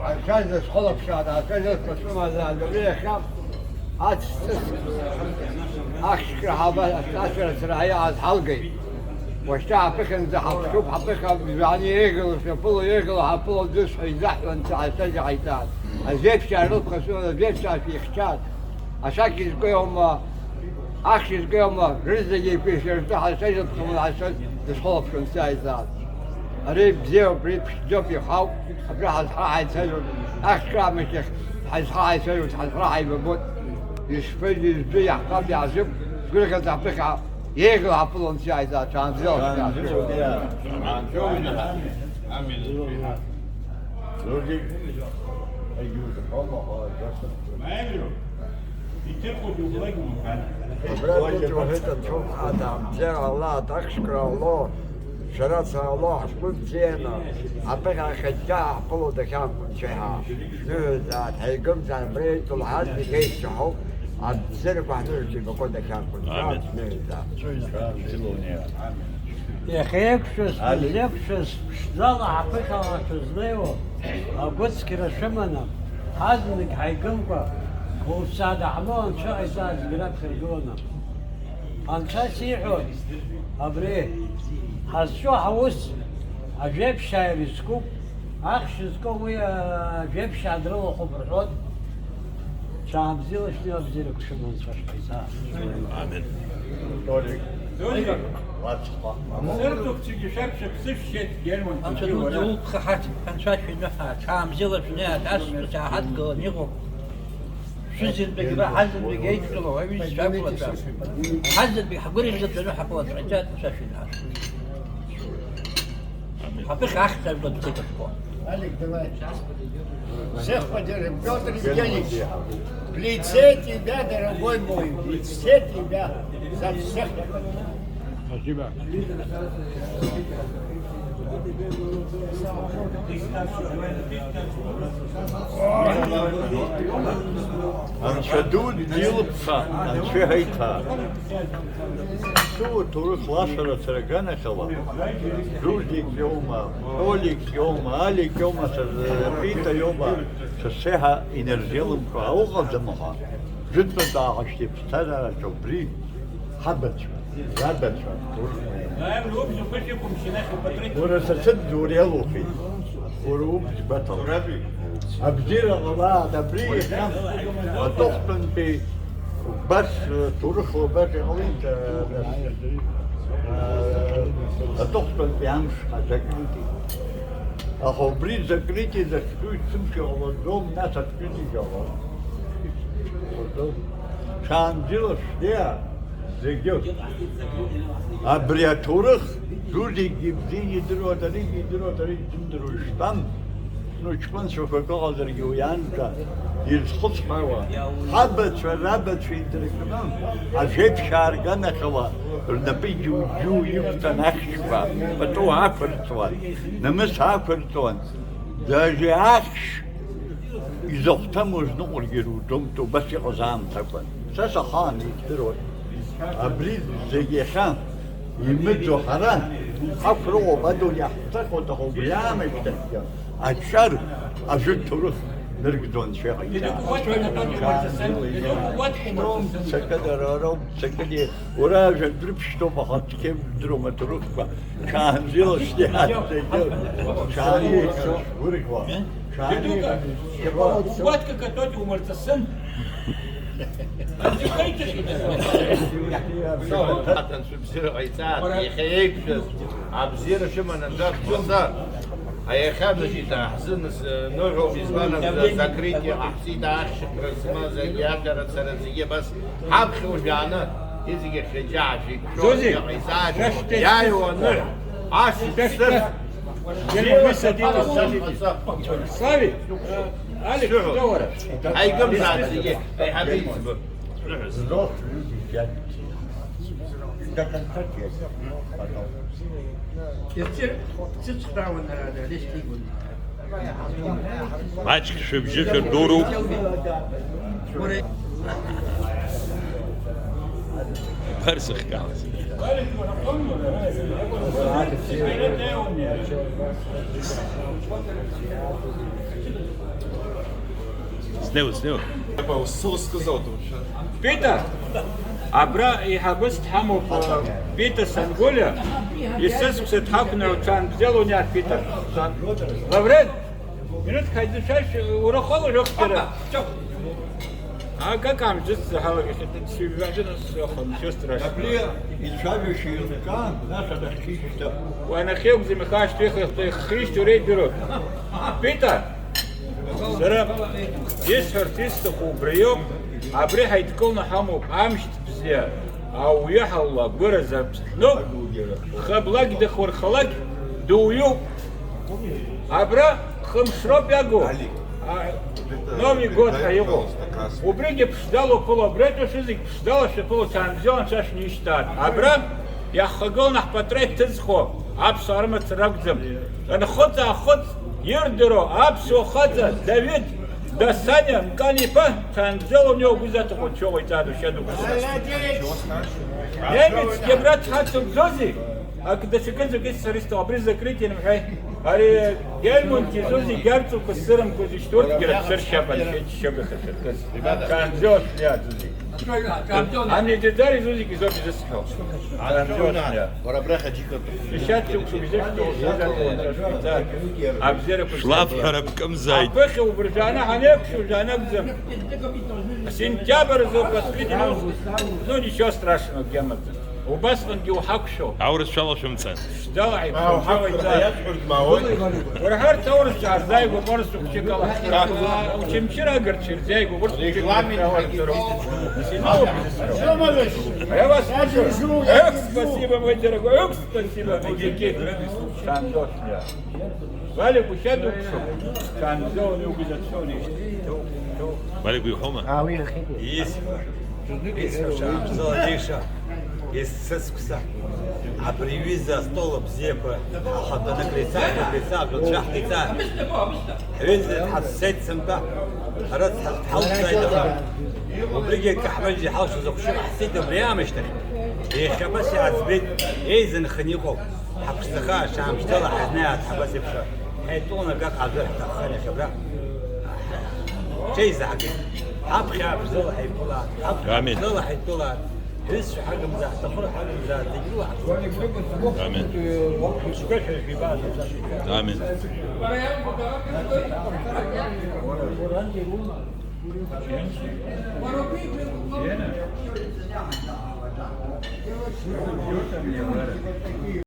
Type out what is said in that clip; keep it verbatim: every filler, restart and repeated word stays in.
Ҳарцәажәа схылаԥшаара, ҳарцәажәа сҭацәымазааль, абри иахьа ацҵыс ахьшьцәа ҳаба-, ацәацәарацара ҳаиааз ҳалгеит. Уажәшьҭа ҳаԥыхьанӡа ҳаԥшуп, ҳаԥыхьа жәаҩаны еиӷьу, шәаԥыло, еиӷьу, ҳаԥыло, дысҳәа изаҳҳәон, ҳарцәажәа ҳаиҭааз. Ажәеԥшьаа рылԥха сымаз, ажәеԥшьаа шәихьчаз. Ашәақь изкыҩуама, ахьшь изкыҩуама, рызегьы еиқәишьыртәы ҳазшаз, ҳазшаз дысхылаԥшуан сааизаат. Ари бзиоуп, ари ԥшӡоуп, ихауп, абра ҳазхара ҳаицәажәоит, ахьшь аамышьҭахь ҳазхара ҳаицәажәоит, ҳазхара ҳаибабоит. Ишԥа-, изтәу иаҳфап, иаҳжәып, сгәырӷьаҵәа ҳԥыхьа еиӷьу ҳаԥылон сааизаат, ҽаанбзиала шәаҳәа. Амин. Амин. Абра ҳәа даамбзиара ала, ахьшьцәа ала, шәарацара ала, ҳгәы бзианы, аԥыхьа ахьыҷҷа ҳаԥыло дахьаанхо Анцәа иҳа. Шәныҳәазаат, ҳаигымзаат, абра идоуҳаз зегь еицәаҳауп, абзиарақәа ҳныҳәоит, ибаго дахьаанхо Анцәа. Амин. Шәныҳәазаат. Иахьеиқәшәаз, Алик. Ҳазеиқәшәаз, ԥшӡала ҳаԥыхьала шәызнеиуа, агәыцқьара шәыманы, ҳазнык ҳаигымкәа, уԥсаада ҳмоу Анцәа ҟаиҵааит зегь раԥхьа иргыланы. Анцәа сиҳәоит, абри ҳазҿу ҳаус, ажәеԥшьаа ирызкуп, ахьшь зкуп, уи, ажәеԥшьаа дрылахәуп рҳәоит. Ҽаанбзиала шәнеи абзиарақәа шәыманы Анцәа шәҟаиҵа. Амин. Толик. Толик. Лацхәа. Сырҭ ухцәгьа шәарҭ шәыԥсы шәшьеит, Герман. Анцәа дуӡӡа улԥха ҳаҭ, Анцәа шәиныҳәа, ҽаанбзиала шәнеи, ас шәааҳадгылан иҟоуп. Шәызынтәык ра ҳазынтәык еидкылоу аҩызцәа акәлацәа. Ҳазынтәык ҳгәырӷьаҵәаны ҳаҟалацәа, Анцәа шәиныҳәа. Ҳаԥыхьа ахьҭа жәлатәқәа иртәқәа. Алик, давай. Всех поддержим. Пётр Евгеньевич, в лице тебя, дорогой мой, в лице тебя. За всех. Спасибо. Анцәа ду дилԥха, Анцәа иҳаиҭа. Су ҭоурых лашара ацара аганахьала, Жужик иоума, Толик иоума, Алик иоума, Пита иоума, са сеиҳа инарзеилымкаа уҟаӡам ҳәа, жәытәнатә ааҳашьҭи ԥсҭазаараҿы убри ҳабацәа, рабацәа, ҭоурых мариам. Уара са сыд зуриалухи? Уара убз гәаҭала. Абзиара ҟалааит, абри иахьа аҵыхәтәантәи убас, э, ҭоурыхла убас иҟалеит, э, нас, э, аҵыхәтәантәи амш азакритие. Аха убри закритие захьӡу ицымшәо ҟалаӡом, нас открытие ҟалон. Ҽаанбзиала шәнеи. Зегьы. Абри аҭоурых, зегьы бзианы идыруа, даргьы идыруа, даргьы изымдыруа ишәтәам, зны ҷкәынцәақәак ыҟазаргьы уи аанӡа ирызхәыцхьоу, ҳабацәа, рабацәа инаркны, ажәеԥшьаа рганахьала рнапы џьу-џьу иқәҵан ахьшьқәа пату ақәырҵуан, намыс ақәырҵуан, даже ахьшь Изахәҭам узныҟәаргьы рудомтә убас иҟаз аамҭақәан. Са сахаан издыруан. Абри зегь иахьа имыӡо ҳара, ҳақәра ыҟоуп, адунеи ҳҭахоит, аха убри аамышьҭахьгьы аҿар ажәытә ҭоурых ныргӡон шәеиҟаиҵа. Цакы дара роуп, цакы ди-, уара ажәа дрыԥшьҭоуп, аха цқьа удыруам аҭоурыхқәа. Шәаанбзиала шәзеиҳаб зегьы. Шәаанеихьан шәгәырӷьуа. Шәаанеихьан шәгәырӷьуа. Убатәқәа катоит, умырҵысын. Аӡәы икеиҭәахьеит. Аҭан шәыбзиара ҟаиҵааит, иахьа еиқәшәаз абзиара шәыман анцәа шәмырҵа. Аиахьа нажьит аҳзыныс ныҳәоуп, избан акәзар, закрытие ҟаҳҵеит, ахьшьыҭра змаз, агьиатәара цара зегьы абас ҳаԥхьа ужәааны, изегьы хьаџьаажәа иқәшәо, Зозик, иҟаиҵааит, шәа шәтәа иааиуа аныҳәа, ас шәа шәтәа ицәырҵ. Слави, Алик, шәтәа уара. Ҳаигымзааит зегьы, аиҳабы иӡбы. Сдох, люди, я до конца терпел. Потом. Маҷк шәыбжьы шәырдуроуп. Барсыхкалас. Снеиуеит, снеиуеит. Пита, абра еиҳабыс дҳамоуп, Пита Сангулиа, есыцәгьа дҳақәныҳәоит, ҽаанбзиала униар, Пита. Лаврент, минуҭк ҳаидышәашь, урахәала жәохәҵәара. Акакам џьыц ҳалагахьеит, сҩажәа нас сыхон, ничего страшного. Абри ицәажәашьа еилкаан, нас адахьчеит шьҭа. Уанахьеигӡам ихашҭу, ихы-, ихы ишьҭоу реидыруа. Пита, сара исҳәарц исҭаху убриоуп, абри ҳаидкыланы ҳамоуп, амшьҭ бзиа, ауаҩы ҳаула, гәыразы ҳнуп, хыблакь дыхурхалакь дуаҩуп. Абра хымш роуп иагу. Али, а, это Новый год дай, ҳәа иҟоу. Пожалуйста, красный. Убригьы ԥшӡала уԥыло, абри атәы зегь ԥшӡала шәаԥыло, ҽаанбзиала анцәа шәнишьҭааит. Абра иаҳхагыланы ҳпатреҭ ҭызхуа аԥсуаа рымацара ракәӡам. Нхыҵ-аахыҵ ирдыруа аԥсуа хаҵа Давид Дасаниа Мкан-иԥа, ҽаанбзиала уни угәы заҭаху, нцәа уаҩҵаа душьа дуқәа. Немецгьы абра дҳацымҵози? Ак, даҽакы закәи сцеристо, абри закрытие нымҳәеи? Ари Гельмунд изузи, гьарҵуқәа сырымқәози, шьҭурҭгьы рыԥсыр шьап, анцәа иччоуп ихашәыркыз. Ҽаанбзиала шәлиааӡози. Ани Џьаӡар изузи изоуп изысҳәо. Ҽаанбзиала шәлиаа. Уара абрахь аџьыка. Ишьаццакәшоуп изышәҭо, абзиарақәа. Шлафҳәара бкымзааит. Аԥыхьа убыржәаны ҳанеиқәшәо, убыржәы анакәӡам. Сентиабр азоуп, аспидимал. Ну, ничего страшного, акгьы амаӡам. Убасҟангьы уҳақәшәо. Аурысшәала шәымҵан. Ԥшӡала ҳаиқәшәо, уара ҳарҭ аурысцәа ҳарзааигәоуп, аурысцәа хәҷык ала. Очамчыра агырцәа ирзааигәоуп, урҭ хәҷык регламент ҳаргьы. Эх, спасибо, мой дорогой, эх, спасибо, Валик, ушьа дукәшоуп. Ҽаанбзиала угәы заҭшәони. Валик, уиҳәома? Исҳәо, исҳәо ҽаанбзиала ииша, есыцәгьа. Абри аҩыза астол абзиақәа ҳахатәаны креицаҳкуа, креицаҳкуа, цәаҳкеиҵа. Ҳҩыза дҳацәцеит сынтәа. Ҳара дҳалҵааит, аха убригьы акы ҳмыжьи ҳалшоз ахәшьыра ҳцеит абри аамышьҭахь. Иахьа абас иааӡбеит, еизынханы иҟоу. Ҳаԥшӡаха, ҽаанбзиала ҳазнеиаат ҳабас еиԥш. Ҳаитәыланы акы ҟазар ҳҭаххан иахьа абра. Ҽеизаҳагеит. Ҳаԥхьа ԥшӡала ҳаиԥылааит. Амин. Ҳаԥхьа ԥшӡала ҳаиԥылааит. Ҳҩызцәа ҳагымзааит, ҳҭахәыр ҳагымзааит, зегь рыла ҳаԥшӡа. Амин. Шәгәашәа жәибаа. Амин.